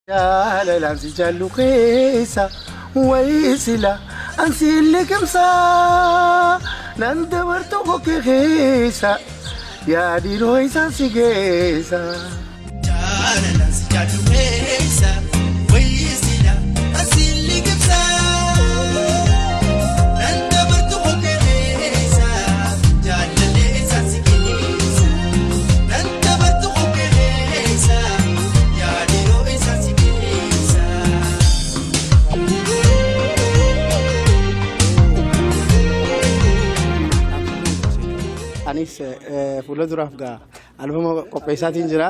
Jaalalaan si jaallu keessa wayii sila ansi liqimsaa nan dabartu kokkee keessa yaadinoo isaan si geessa. Jaalalaan si jaallu keessa wayii sila ansi liqimsaa nan dabartu kokkee keessa jaalallee isaan si geessa nan dabartu kokkee keessa yaadinoo isaan si geessa. Anis fuula duraaf gaa albama qopheessaatiin jira.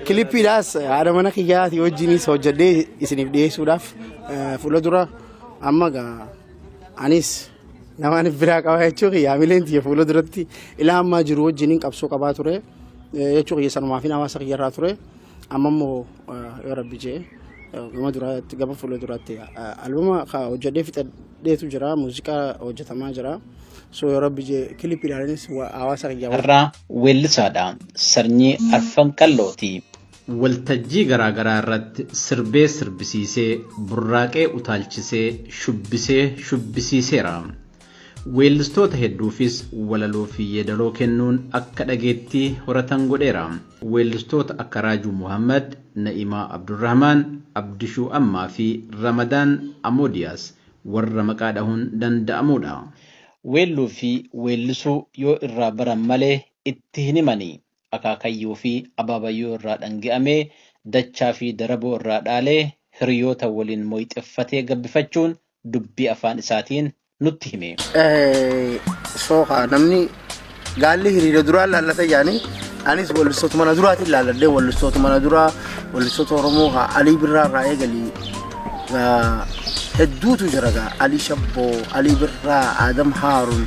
Kilippiidhaas haadha mana kiyyaatii wajjinis hojjedhee isiniif dhiyeessuudhaaf fuula dura amma gaa anis nama ani biraa qaba jechuu kiyya hamileen tiyya fuula duratti ilaa ammaa jiru wajjiniin qabsoo qabaa ture jechuu kiyya sanumaafin hawaasa kiyyarraa ture amma immoo yoo rabbi jee gama duraatti gama fuula duraatti albama hojjedhee fixadheetu jira, muuziqaa hojjetamaa jira. So yoo rabbi jee kilippiidhaanis hawaasa kiyya Har'aa weellisaadha. Sanyii Arfan Qallooti. Waltajjii garaa garaa irratti sirbee sirbisiisee, burraaqee utaalchisee, shubbisee shubbisiiseera. Weellistoota hedduufis walaloo fi yeedaloo kennuun akka dhageettii horatan godheera. Weellistoota akka Raajuu Muhammad, Na'imaa Abdurrahmaan, Abdishuu Ammaa fi Ramadaan Amoodiyaas warra maqaa dhahuun danda'amudha. Weelluu fi weellisuu yoo irraa baran malee itti hin himani. Akaakayyuu fi abaabayyuu irraa dhangi'amee dachaa fi daraboo irraa dhaalee hiriyoota waliin moyxeffatee gabbifachuun dubbii afaan isaatiin nutti hime. Sooka namni gaalli hiriira duraan laallata jaanii anis wallistoota mana duraatiin laalladhee wallistoota mana duraa wallistoota Oromoo haa Alii Birraa irraa eegalii hedduutu jira gaa Alii Shabboo, Alii Birraa, Adam Haarun,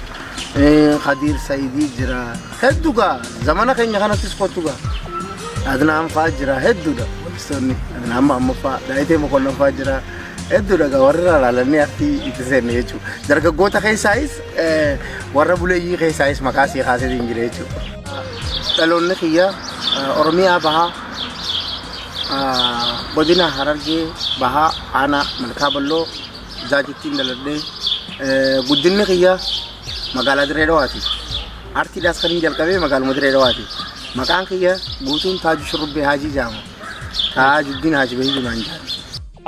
Khadiir Sayidii jira hedduu gaa zamana keenya kanattis kottu gaa Adnaan fa'aa jira hedduudha wallistoonni Adnaan Mahammad fa'aa Daayitee Mokonnon fa'aa jira hedduudha gaa warri irraa laalannee artii itti seenne jechuudha. Dargaggoota keessaayis warra buleeyyii keessaayis maqaa sii kaaseetiin jira jechuudha. Dhaloonni kiyya Oromiyaa Bahaa godina Harargee Bahaa aanaa Malkaa Balloo Zaajittiin dhaladhee guddinni kiyya magaalaa Dirree Dhawaati. Artiidhaas kan hin jalqabee magaaluma Dirree Dhawaati. Maqaan kiyya guutuun Taajuu Shurrubbee Haajii jedhama. Taajuddiin Haaji Bahiyyuu naan jedhama.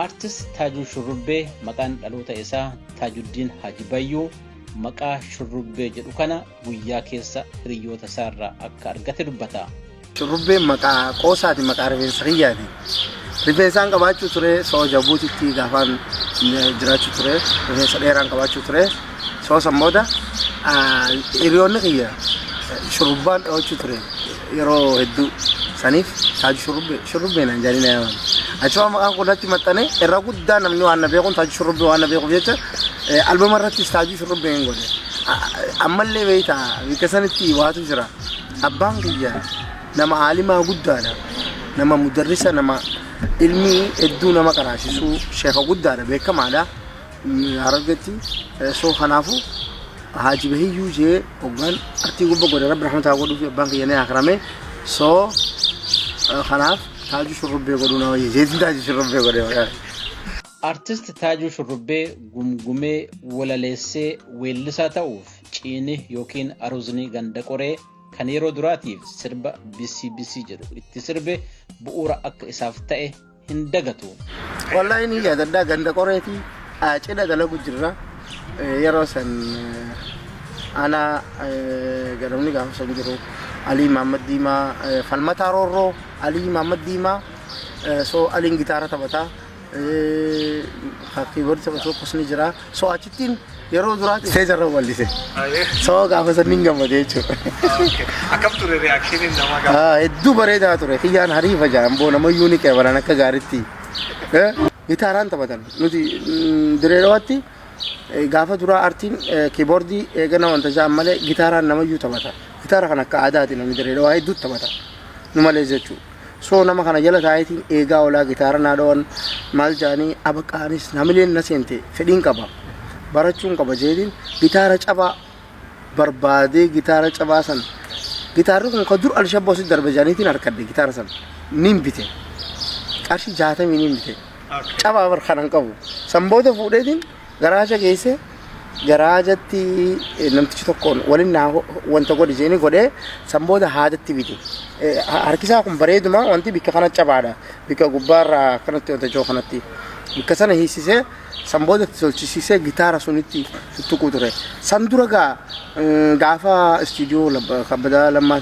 Artist Taajuu Shurrubbee maqaan dhaloota isaa Taajuddiin Haaji Bayyuu maqaa Shurrubbee jedhu kana guyyaa keessa hiriyoota isaarraa akka argate dubbata. Shurrubbeen maqaa qoosaati, maqaa rifeensa kiyyaati. Rifeensaan qabaachuu ture soo Jabuutitti gaafaan jiraachuu ture rifeensa dheeraan qabaachuu ture soo san booda hiriyoonni kiyya shurrubbaan dhawachuu ture yeroo hedduu saniif Taaju Shurrubbee Shurrubbee naan jedhanii na yaaman. Achuma maqaan kun natti maxxane irra guddaa namni waan na beekuun Taaju Shurrubbee waan na beekuuf jecha albama irrattis Taajuu Shurrubbee hin godhe. Ammallee beektaa bikka sanitti waatu jira. Abbaan kiyya nama aalimaa guddaadha. Nama mudarrisa nama ilmii hedduu nama qaraasisuu sheeka guddaadha beekamaadha. Harargetti soo kanaafuu Haaji Bahiyyuu jee hoggaan artii gubba godhe rabbi rahmataa godhuu fi abbaan kiyya ni akirame soo kanaaf Taajuu Shurrubbee godhuu na wayya jeetiin Taajuu Shurrubbee godhe maqaa. Artist Taajuu Shurrubbee gumgumee walaleessee weellisaa ta'uuf ciini yookiin aruuzni ganda qoree kan yeroo duraatiif sirba Bisii Bisii jedhu itti sirbe bu'uura akka isaaf ta'e hin dagatu. Wallahi ni yaadadhaa ganda qoreetii cidha dalagu jirra yeroo san ana garamni gaafa san jiru Alii Mahammad Diimaa Falmataa Roorroo Alii Mahammad Diimaa so Aliin gitaara taphataa kiiboordii taphatu tokkos ni jira so achittiin yeroo duraatti isteeja irra wallise so gaafa san niin gammade jechuudha. Akkam ture reaction namaa gaafa? Hedduu bareedaa ture. Kiyyaan hariifa jaan boo namayyuu ni qeebalan akka gaaritti. Gitaaraan taphatan. Nuti Dirree Dhawaatti gaafa duraa artiin kiiboordii eegana wanta jaan malee gitaaraan namayyuu taphata. Gitaara kan akka aadaati namni Dirree Dhawaa hedduu taphata. Nu malee jechuudha. So nama kana jala taa'eetiin eegaa oolaa gitaara naa dhawan maal jaanii abaqaanis namileen na seente fedhiin qaba. Barachuun qaba jeetiin gitaara cabaa barbaadee gitaara cabaa san gitaarri kun ka dur alshabboo si darbe jaaniitiin harkadhe gitaara san nin bite. Qarshii 60n bite. Cabaa bar kanan qabu. San booda fuudheetiin garaaja geesse, garaajatti namtichi tokkoon waliin naa wanta godhi jeeni godhee san booda haadatti bite. Harkisaa kun bareeduma, wanti bikka kana cabaadha. Bikka gubbaarraa akkanatti wanta joo kanatti. Bikka sana hiisisee san booda tolchisiisee gitaara sunitti tuttuquu ture. San dura gaa gaafa istuudiyoo Kabbadaa Lammaa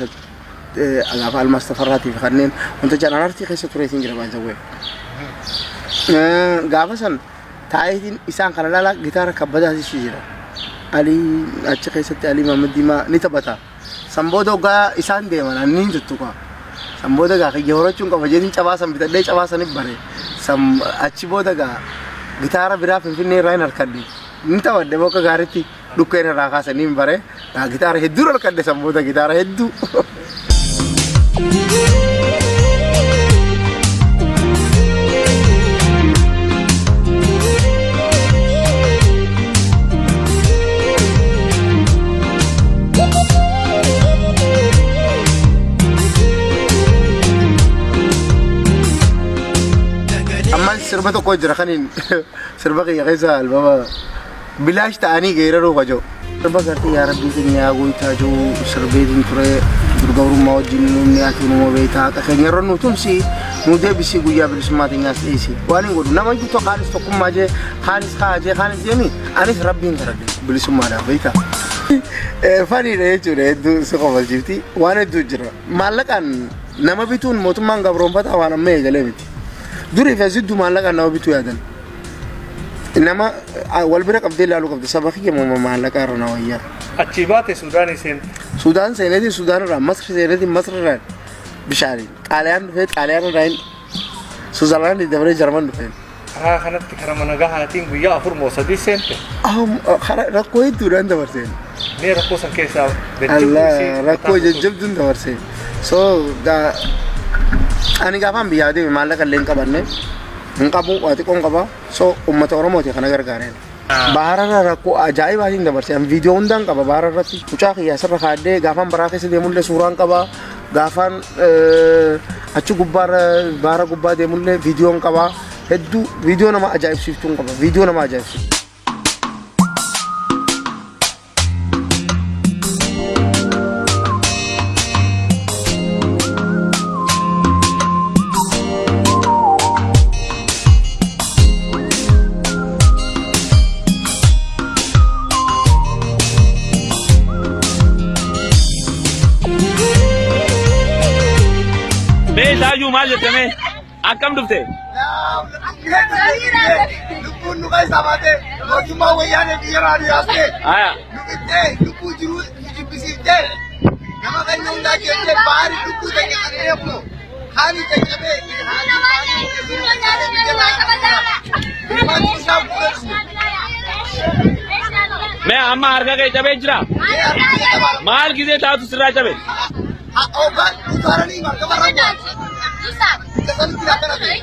gaafa Almaas Tafarraatii fi kanneen wanta jedhan artii keessa tureetiin jira baay'ee. Gaafa san taa'eetiin isaan kana laala, gitaara Kabbadaas jira. Alii achi keessatti Alii Mahammad Diimaa ni taphata. San booda hoggaa isaan deeman anniin tuttuqa. San booda gaa kiyya horachuun qaba jeetiin cabaa san bitadhee cabaa sanif bare. San achi booda gaa gitaara biraa Finfinnee irraa hin harkadhe. Ni taphadhe, bakka gaariitti dhukkeen irraa kaasanii hin bare. Gaa gitaara hedduu harkadhe, san booda gitaara hedduu. Amma sirba tokko jira kaniin sirba kiyya keessa albama bilaash ta'anii geeraruu kajoo. Sirba gartee yaa rabbii keenya yaa goytaa jiru sirbeetiin ture, durgabrummaa wajjin nuumni ati numa beektaa, haqa keenya irra nu tumsi, nu deebisii, guyyaa bilisummaa teenyaas dhiisi. Waan hin godhu nama iyyuu kaanis tokkummaa jee, kaanis kaa jee, kaanis jeemi, anis rabbiin kadhadhe bilisummaadhaaf beektaa. Faniidha jechuudha, hedduu si kofalchiifti, waan hedduu jira. Maallaqaan nama bituun mootummaan gabroonfataa waan amma eegalee miti. Durii fi asidduu maallaqaan nama bituu yaadan. Nama wal bira qabdee ilaaluu qabda, saba kiyya moo maallaqa irra na wayyaa. Achii baate Suudaanii seente. Sudaan seeneetiin, Sudaan irraa Masri seeneetiin, Masri irraa bishaaniin Xaaliyaan dhufee, Xaaliyaan irraa Suuzerlaandii dabaree Jarman dhufeen. Karaa kanatti karaa mana gahaatiin guyyaa 4 moo 3 seente. Rakkoo hedduudhaan dabarseen. Mee rakkoo san keessaa Allah rakkoo jajjabduun dabarseen. So ani gaafaan biyyaa deeme maallaqa illee hin qabanne, hin qabu, waa xiqqoon qaba. So uummata Oromooti kana gargaareen. Bahararra rakkoo ajaa'ibaatiin dabarse. An viidiyoo hundaan qaba bahara irratti. Mucaa kiyya asirra kaadhee gaafaan baraa keessa deemullee suuraan qaba. Gaafaan achi gubbaarra bahara gubbaa deemullee viidiyoon qaba. Hedduu viidiyoo nama ajaa'ibsiiftuun qaba. Viidiyoo nama ajaa'ibsiiftu. Mee Taajuu maal jette mee? Akkam dhufte? Lubbuun nu keessa baatee mootummaa wayyaanee biyya irraa nu yaastee Aya. nu fixxee, lubbuu jiruu nu jibbisiiftee, nama keenya hundaa jettee baari lubbuu keenya qabnee kunoo haani caccabee haani isaa bu'uura. Mee amma harka kee cabee jira? Maal gizee taatu sirraa cabe? Hoggaan utaalanii markaba irra bu'an. Kasanitti akkana ta'e.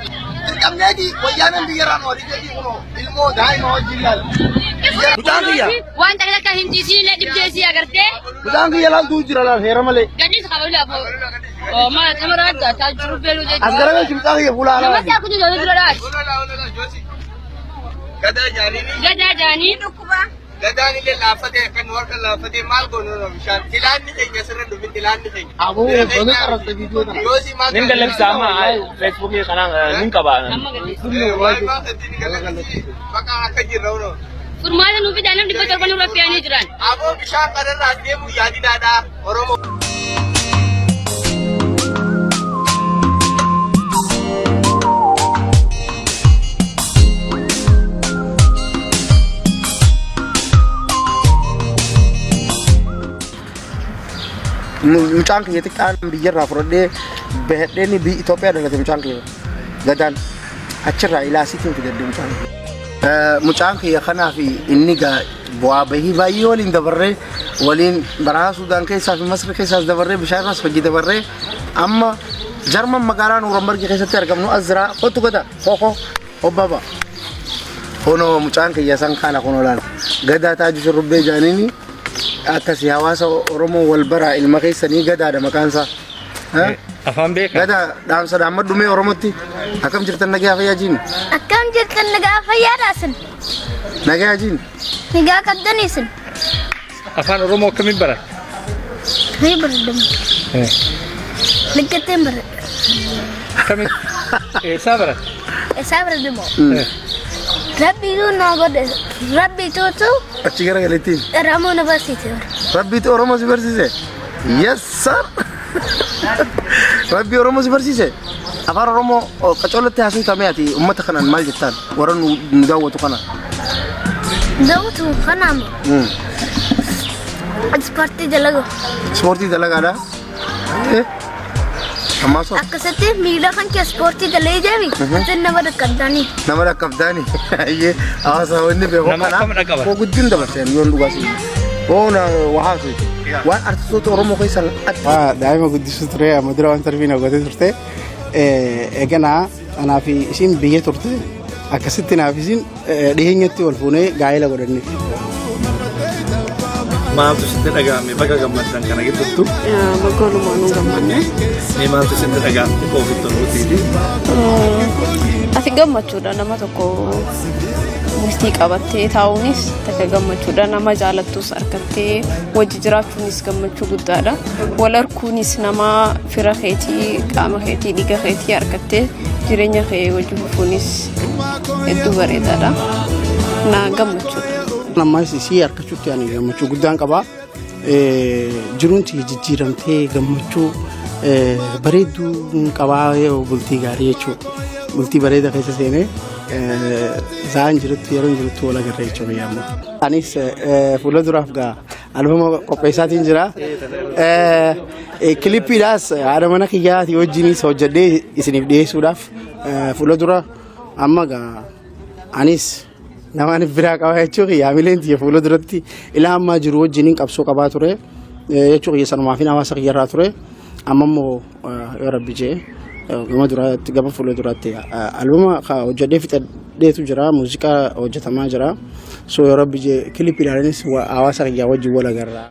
Dirqamneeti wayyaaneen biyya irraa nu ariiteetii kunoo ilmoo daa'ima wajjin laala. Mucaan kiyya. Waan takka takka hin ciisiin dhibdee si agartee. Mucaan kiyya laaltuu jira, laal heera malee. Gadhiis qaba laafo. Oo maal nama raadda taajjiru beeluu As jechuudha. garagalchi mucaa kiyya fuula Nama alaa. isaa kutu dura dhaati. Gadaa jaaniini. Gadaa jaanii. Gadaan illee laaffatee akka nu harka laaffatee maal goonu bishaan tilaanni keenya sirra dhufin tilaanni keenya. Aboo baga qarrafte viidiyoo kana. Yoosii maal Nin gallakisa amma Feesbuukii kanaan nin qaba. Amma gadhiis. Bakka akka jirra hunoo. Furmaata nuu fidaa, namni 700 nurra fe'anii jiran. Aboo bishaan kanarraa deemuu yaadinaadha Oromoo. Mucaan kiyya xiqqaan biyyarraa fudhadhee bahadheen biyya Itoophiyaa dhalate, mucaan kiyya Gadaan achirraa ilaasiitiin fidadhe mucaan kiyya. Mucaan kiyya kanaa fi inni gaa bu'aa bahii baay'ee waliin dabarree, waliin baraa Sudaan keessaa fi Masri keessaas dabarree, bishaan irraas hojii dabarree, amma Jarman magaalaa Nuurambargi keessatti argamnu as jira. Kottu Gada koko hobbaba. Kunoo mucaan kiyya san kana kunoo laala. Gadaa Taaju Shurrubbee jaaniini akkasii hawaasa Oromoo wal baraa, ilma keessanii Gadaadha maqaan isaa. Afaan beekaa? Gada dhaamsa dhaammadhu mee Oromootti. Akkam jirtan nagaa fayyaa jiin? Akkam jirtan nagaa fayyaadhaa isin? Nagaa jiin? Nagaa qabdanii isin? Afaan Oromoo akkamiin baratte? Ni baradhamu. Likkatteen baradha. Akkamiin? Eessaa baratte? Eessaa baradhamu? Rabbiitu na godhe. Rabbiituutu Achi garagaleettiin. Oromoo na barsiise. Rabbiitu Oromoo si barsiise? Yes sir. Rabbi Oromoo si barsiise? Afaan Oromoo qacoolatti haasuu tamee ati uummata kanaan maal jettaan? Warra nu daawwatu kana. Daawwatu kanaam ispoortii dalagu. Ispoortii dalagaadha. Ammaa soo Akkasitti miila kan kee ispoortii dalagee deemi. Isin nama dhaqqabdanii. Nama dhaqqabdaani. Ayyee hawaasa wanni beeku Nama akkam dhaqqaban? Koo guddin dabarseen yoon dhugaa si. Oo na waa waan artistoota Oromoo keessan adda. Daa'ima guddisuu ture amma dura waan tarbii na gootee turte. Eeganaa anaa fi isiin biyya turte akkasitti naaf isiin dhiheenyatti wal fuunee gaa'ela godhanne. Maaltu sitti dhaga'ame baga gammaddan kana gidduuttu? Baga walumaanuu gammanne. Mee maaltu sitti dhaga'ame ofitti toluutiiti? Ati gammachuudha nama tokko bultii qabattee taa'uunis takka gammachuudha nama jaalattus argattee wajji jiraachuunis gammachuu guddaadha. Wal arguunis nama fira keetii qaama keetii dhiiga keetii argattee jireenya kee wajji fufuunis hedduu bareedaadha. Na gammachuudha. Ammas isii argachuutti ani gammachuu guddaan qaba. Jiruun tiyya jijjiiramtee gammachuu bareedduu qabaa bultii gaarii jechuudha. Bultii bareeda keessa seenee sa'aan jirutti yeroo jirutti wal agarra jechuudha yaamma. Anis fuula duraaf gaa albama qopheessaatiin jira. Kilippiidhaas haadha mana kiyyaatii wajjinis hojjedhee isiniif dhiyeessuudhaaf fuula dura amma gaa anis namaan biraa qaba jechuu kiyya hamileen tiyya fuula duratti ilaa ammaa jiru wajjiniin qabsoo qabaa ture jechuu kiyya sanumaaf hawaasa kiyyarraa ture amma immoo yoo rabbi jee gama duraatti gama fuula duraatti albama hojjedhee fixadheetu jira muuziqaa hojjetamaa jira so yoo rabbi jee kilippiidhaanis hawaasa kiyyaa wajjin wal agarra.